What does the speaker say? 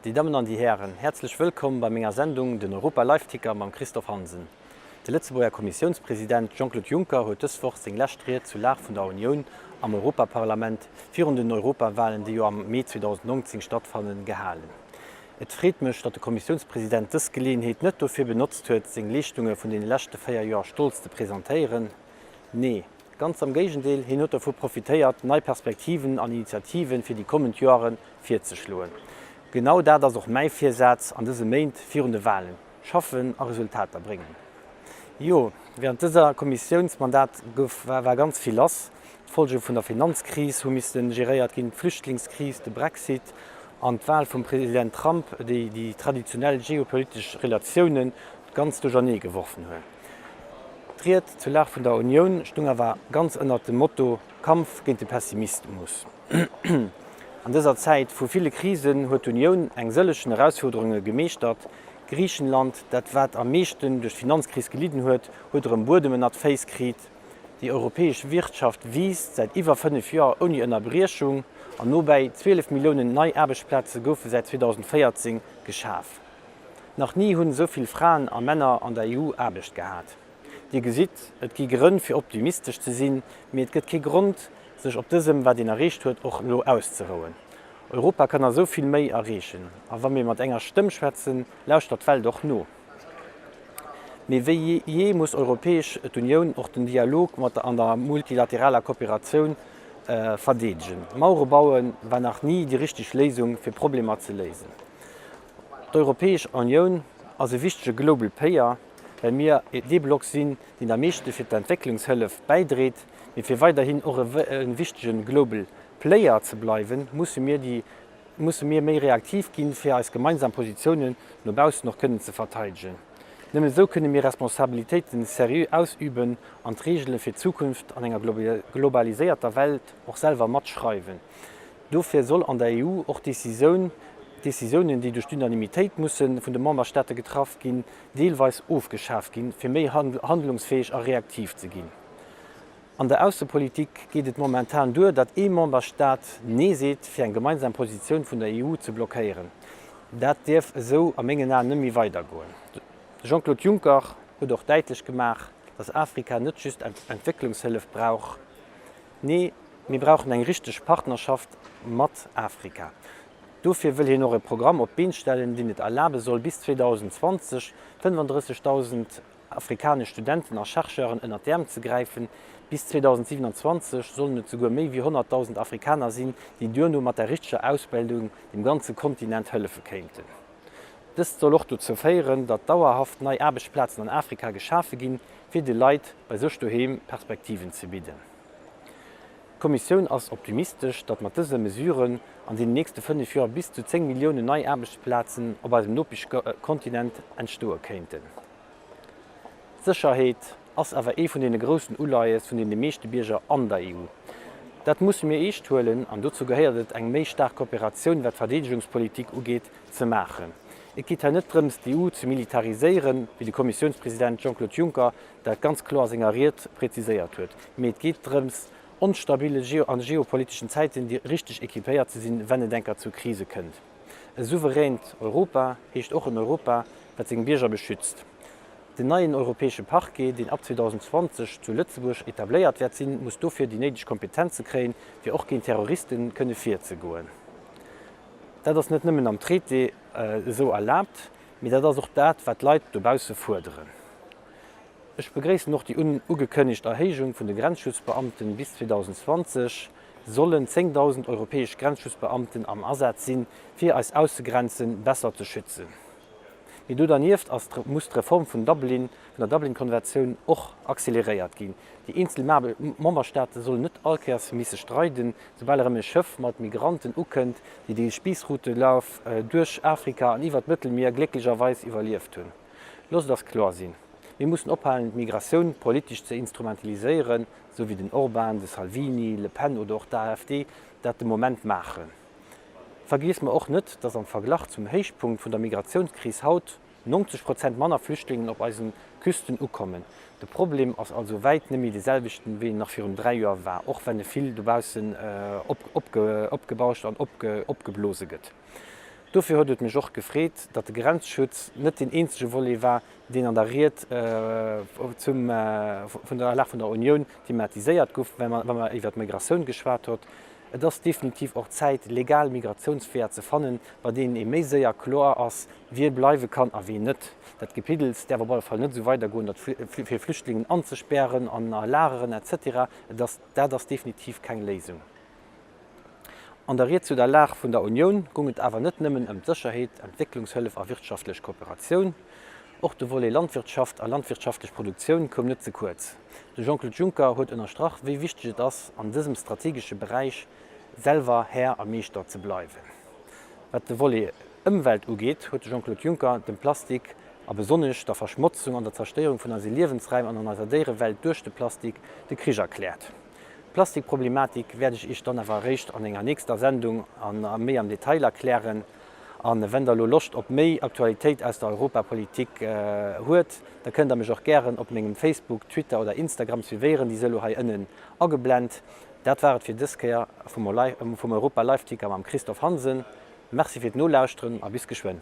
Déi Dammen an déi Hären, häerzlech wëllkomm bei menger Sendung Den Europa Live Ticker mam Christophe Hansen. De Lëtzebuerger Kommissiounspresident Jean-Claude Juncker huet dës Woch seng lescht Ried zur Lag vun der Unioun am Europaparlament virun den Europawalen, déi jo am Mee 2019 stattfannen, gehalen. Et freet mech, datt de Kommissiounspresident dës Geleeënheet net dofir benotzt huet, seng Leeschtunge vun deene leschte 4 Joer stolz ze presentéieren. Nee, ganz am Géigendeel, hien huet dovu profitéiert, nei Perspektiven an Initiative fir déi kommend Joere virzeschloen. Genau dat ass och mäi Virsaz an dëse Méint virun de Walen, schaffen a Resultater bréngen. Jo, während dëser Kommissiounsmandat gouf war ganz vill lass. D'Folge vun der Finanzkris hu misste geréiert ginn, d'Flüchtlingskris, de Brexit an d'Wal vum President Trump, déi déi traditionell geopolitesch Relatioune ganz duerchernee geworfen hunn. D'Ried zur Lag vun der Unioun stung awer ganz ënnert dem Motto Kampf géint de Pessimismus. An dëser Zäit vu ville Krisen huet d'Unioun eng sëllechen Erausfuerderunge gemeeschtert. Griichenland, dat wat am meeschten duerch d'Finanzkris gelidden huet, huet erëm Buedem ënnert d'Féiss kriit. Déi europäesch Wirtschaft wiisst säit iwwer 5 Joer ouni Ënnerbriechung an nobäi 12 Milliounen nei Aarbechtsplaze goufe säit 2014 geschaf. Nach ni hunn esou vill Fraen a Männer an der EU Aarbecht gehat. Dir gesitt, et gi Grënn fir optimistesch ze sinn, mee et gëtt kee Grond sech op dësem wat een erreecht huet och elo auszerouen. Europa kann nach esou vill méi erreechen a wa mir mat enger Stëmm schwätzen, lauschtert d'Welt och no. Méi wéi jee muss Europäesch d'Unioun och den Dialog mat an der multilateraler Kooperatioun verdeedegen. Mauere baue war nach ni déi richteg Léisung fir Problemer ze léisen. D'Europäesch Unioun ass e wichtege Global Payer, well mir dee Block sinn, deen am meeschte fir d'Entwécklungshëllef bäidréit. Mee fir weiderhin och e wichtege Global Player ze bleiwen, musse mir déi musse mir méi reaktiv ginn, fir eis gemeinsam Positiounen no baussen och kënnen ze verteidegen. Nëmmen esou kënne mir Responsabilitéiten seriö ausüben an d'Reegele fir d'Zukunft an enger globaliséierter Welt och selwer matschreiwen. Dofir soll an der EU och d'Decisioun, d'Decisiounen, déi duerch d'Unanimitéit musse vun de Memberstaate getraff ginn, deelweis ofgeschaf ginn, fir méi handlungsfäeg a reaktiv ze ginn. An der Aussepolitik geet et momentan duer, datt ee Memberstaat Nee seet, fir eng gemeinsam Positioun vun der EU ze blockéieren. Dat dierf esou a mengen Aen net méi weidergoen. De Jean-Claude Juncker huet och däitlech gemaach, datt Afrika net just Entwécklungshëllef brauch. Nee, mir brauchen eng richteg Partnerschaft mat Afrika. Dofir wëll hien och e Programm op d'Been stellen, deen et erlabe soll, bis 2020 35.000 afrikanesch Studenten a Chercheuren ënner d'Äerm ze gräifen. Bis 2027 sollen et souguer méi wéi 100.000 Afrikaner sinn, déi duerno mat der richteger Ausbildung dem ganze Kontinent hëllefe kéinten. Dëst soll och dozou féieren, datt dauerhaft nei Aarbechtsplazen an Afrika geschafe ginn, fir de Leit bei sech doheem Perspektiven ze bidden. D'Kommissioun ass optimistesch, datt mat dëse Mesuren an deenen nächste 5 Joer bis zu 10 Milliounen nei Aarbechtsplazen op eisem Nopeschkontinent entstoe kéinten. D'Sécherheet ass awer ee vun deene groussen Uleies vun deene meeschte Bierger an der EU. Dat musse mir eescht huelen an dozou gehéiert et, eng méi staark Kooperatioun, wat d'Verdeedegungspolitik ugeet, ze maachen. Et geet hei net drëms, d'EU ze militariséieren, wéi de Kommissiounspresident Jean-Claude Juncker dat ganz kloer a senger Ried präziséiert huet, mee et geet drëms, onstabile an geopoliteschen Zäiten déi richteg équipéiert ze sinn, wenn et enker zu Krise kënnt. E souveränt Europa heescht och en Europa, wat seng Bierger beschützt. Den neien europäesche Parquet, deen ab 2020 zu Lëtzebuerg etabléiert wäert sinn, muss dofir déi néideg Kompetenze kréien, fir och géint Terroriste kënne virzegoen. Dat ass net nëmmen am Traité esou erlaabt, mee dat ass och dat, wat d'Leit dobausse fuerderen. Ech begréissen och déi ugekënnegt Erhéijung vun de Grenzschutzbeamten. Bis 2020 sollen 10.000 europäesch Grenzschutzbeamten am Asaz sinn, fir eis Aussegrenze besser ze schützen. Mee do dernieft ass muss d'Reform vun Dublin, vun der Dublin-Konventioun och acceleréiert ginn. Déi eenzel Memberstaate sollen net all Kéiers misse streiden, soubal erëm e Schëff mat Migranten ukënnt, déi de Spiissroutelaf duerch Afrika an iwwer d'Mëttelmier glécklecherweis iwwerlieft hunn. Loosst et ass kloer sinn, Mir mussen ophalen, d'Migratioun politesch ze instrumentaliséieren, esou wéi den Orbán, de Salvini, Le Pen oder och d'AfD dat de Moment maachen. Vergiesse mer och net, datt am Verglach zum Héichpunkt vun der Migratiounskris haut 90 Prozent manner Flüchtlingen op eisen Küsten ukommen. De Problem ass also wäit net méi dee selwechten, wéi en nach virun 3 Joer war, och wenn e vill dobaussen opgebauscht an opgeblose gëtt. Dofir huet et mech och gefreet, datt de Grenzschutz net deen eenzege Volet war, deen an der Ried zum vun der Lag vun der Unioun thematiséiert gouf, wa mer iwwer d'Migratioun geschwat huet. Et ass definitiv och Zäit, legal Migratiounsweeër ze fannen, bei deenen ee méi séier kloer ass, wie bleiwe kann a wien net. Dat Gepiddels däerf op alle Fall net esou weidergoen, datt fir Flüchtlingen anzespären an a Lageren etc. Et ass, dat ass definitiv keng Léisung. An der Ried zu der Lag vun der Unioun goung et awer net nëmmen ëm d'Sécherheet, Entwécklungshëllef a wirtschaftlech Kooperatioun. Och de Volet Landwirtschaft a landwirtschaftlech Produktioun koum net ze kuerz. De Jean-Claude Juncker huet ënnerstrach, wéi wichteg et ass, an dësem strategesche Beräich selwer Här a Meeschter ze bleiwen. Wat de Volet Ëmwelt ugeet, huet de Jean-Claude Juncker dem Plastik a besonnesch der Verschmotzung an der Zerstéierung vun eise Liewensräim an an eiser Déierewelt duerch de Plastik de Krich erkläert. D'Plastikproblematik wäert ech Iech dann awer eréischt an enger nächster Sendung an méi am Detail erklären. An wenn der elo Loscht op méi Aktualitéit aus der Europapolitik huet, da kënnt der mech och gären op mengem Facebook, Twitter oder Instagram suivéieren, déi si elo hei ënnen ageblent. Dat war et fir dës Kéier vum Europa Liveticker mam Christophe Hansen. Merci fir d'Nolauschteren a bis geschwënn.